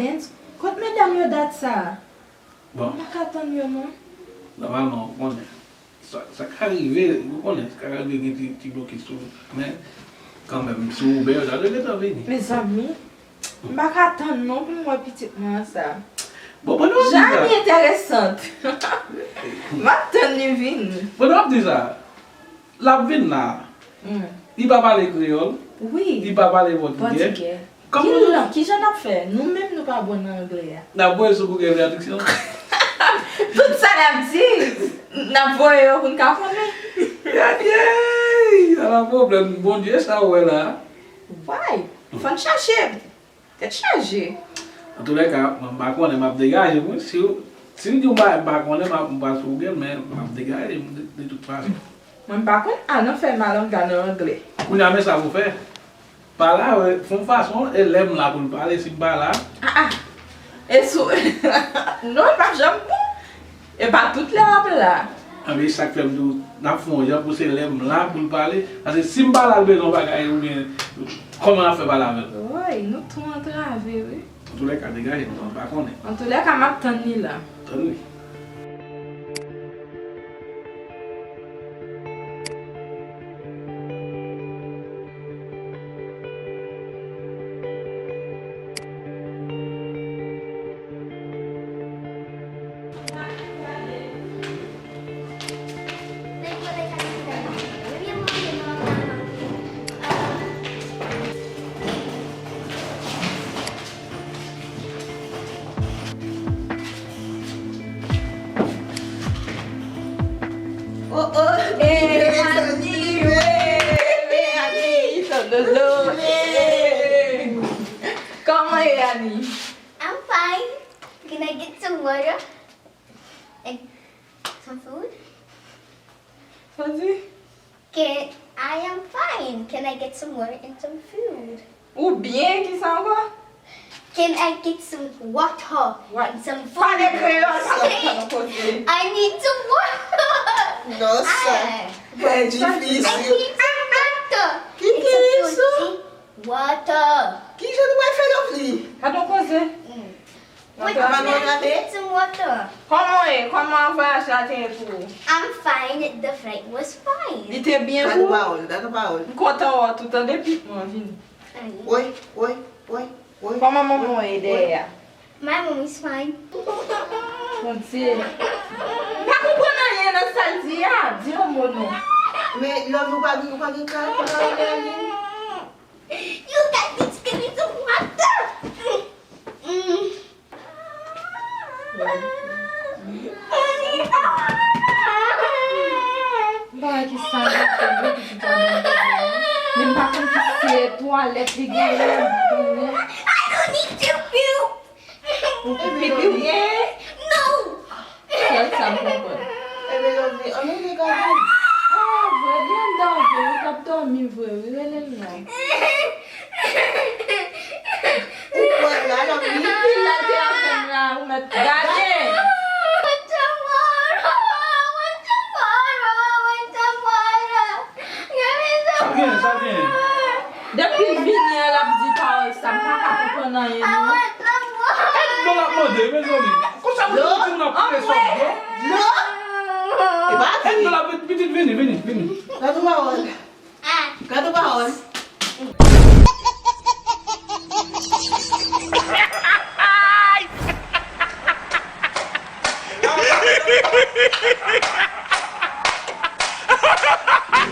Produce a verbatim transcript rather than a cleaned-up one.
Lens, kot medam yo dat sa a? Bon. M pa ka tann yo non. Nòmalman, ou konnen. Sa, sa ka rive, ou konnen, sa ka rive gen ti, ti blokis tou. Men, kanmenm, si w ouvè, yo ta dwe gentan vini. Mezanmi, m pa ka tann non pou m wè pitit mwen an sa. Bon, pandan w ap di sa. Jani enteresant. M ap tann li vini. Pandan w ap di sa, l ap vin la. Hmm. Li pa pale kreyòl. Wi. Li pa pale pòtigè. Pòtigè. Kòman ki nou lang, ki jan n ap fè? Nou menm nou pa bon nan anglè a. N ap voye sou Google Traduction. Tout sa l ap di, n ap voye yo pou n ka konnen. Yay, yay, sa pa pwoblèm. Bondye sa w wè la. Why? Fò n chache. Tèt chaje. Antoulèka, mwen m pa konnen, m ap degaje m, wi. Si, si m di w bagay m pa konnen, m ap, m pral sou Google, men m ap degaje m de, de tout fason. Mwen m pa konn a nan fè malanga nan anglè. Kounye a, men sa pou fè. Pale avè l, fè yon fason, e lè m la pou l pale, si m pa la. Ah, ah. E sou, non, l p ap janm bon. E pa tout lè w ap la. Anben, e sa k fè m di w, n ap fè yon jan pou se lè m la pou l pale. Paske si m pa la, l bezwen yon bagay oubyen kòman n ap fè pale avè l? Woy, nou tou antrave, wi. Antoulèka, degaje nou, m pa konnen. Antoulèka, m ap tann li la. Tann li. Oh, oh, eh, Annie, eh, eh, Annie, so lolo, eh. Kòman ye, Annie? I'm fine. Can I get some water? And some food? Sa di? Can, I am fine. Can I get some water and some food? Ou byen, ki sa ankò? Can I get some water and some food? Pale kreyòl, pale kreyòl, koze. I need some water. Non, sa. Ah. Trè difisil. I need some water. Ki, ki and some food. Water. Ki jan nou pral fè lòv li? Gade yon koze. Mm. Wait, I need some water. Kòman w ye? Kòman vwayaj la te ye pou ou? I'm fine. The flight was fine. Li te byen pou ou? Gade pawòl, gade pawòl. M kontan wè w tou, tande pitit mwen, vini. Woy, woy, woy, woy. Kòman manman w ye dèyè a? My mom is fine. Bondye. M pa konprann anyen nan sa l di a. Di yon mo non. Men lòv ou pa gen, ou pa gen kè pou la rele Annie. You guys need to give me some water. Mm. M pa wè ki sa l ap fè, wi, pitit la ban m koze, wi. Men m pa konn si se twalèt li genyen, m pa konnen. I don't need to puke. Ou pou pipi ou gen? No. Sèl sa m konprann. Ebyen, Lovely, ann rele Gaby. Ah, vre, li anndan vre, wi, t ap dòmi vre, wi, rele l non. Ou pran la, Lovely. Pi la te avè m la, ou mèt gade. Sa gen, sa gen. Depi l vini an, l ap di pawòl sa, m pa ka konprann anyen non. Èd dlo l ap mande, mezanmi. Konsa pou tout timoun ap koule sòt dlo. Dlo? E pa vre. Èd dlo l ap, pitit, vini, vini, vini. Gade yon pawòl. Gade yon pawòl.